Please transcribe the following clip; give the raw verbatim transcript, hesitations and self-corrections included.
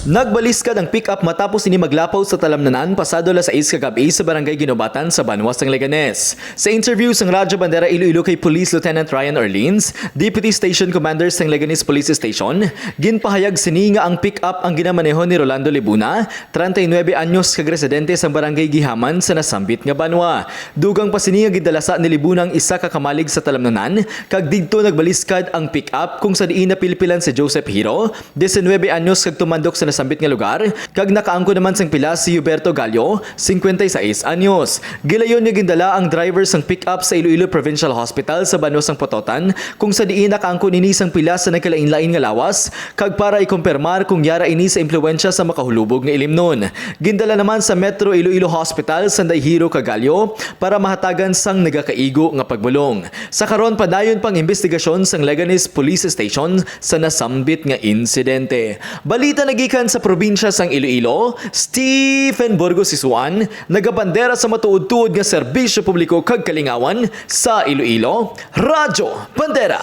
Nagbaliskad ang pick-up matapos ini maglapaw sa talamnanan pasado alas sais kagab-i sa Barangay Guinobatan sa banwa sang Leganes. Sa interview sang Radyo Bandera Iloilo kay Police Lieutenant Ryan Orleans, Deputy Station Commander sang Leganes Police Station, ginpahayag sini nga ang pick-up ang ginamaneho ni Rolando Libuna, treinta y nueve anyos, kag residente sang Barangay Gihaman sa nasambit nga banwa. Dugang pa sini nga gindala sa ni Libuna ang isa ka kamalig sa talamnanan, kag didto nagbaliskad ang pick-up kung sa diin napilpilan si Joseph Hiro, diecinuebe anyos kag tumandok sa nasambit nga lugar, kag nakaangkon naman sang pila si Huberto Gallo, cincuenta y seis anyos. Gilayon nga gindala ang driver sang pick-up sa Iloilo Provincial Hospital sa banwa sang Pototan, kung sa diin nakaangkon ini sang pila sa nagkalain-lain nga lawas, kag para ikumpirmar kung yara ini sa impluwensya sa makahulubog nga ilimnon. Gindala naman sa Metro Iloilo Hospital sanday Hiro kag Gallo para mahatagan sang nagakaigo nga pagbulong. Sa karon, padayon pang imbestigasyon sang Leganes Police Station sa nasambit nga insidente. Balita nagikan sa probinsya sang Iloilo, Stephen Burgos Isuan, nagabandera sa matuod-tuod nga serbisyo publiko kag kalingawan sa Iloilo, Radyo Bandera.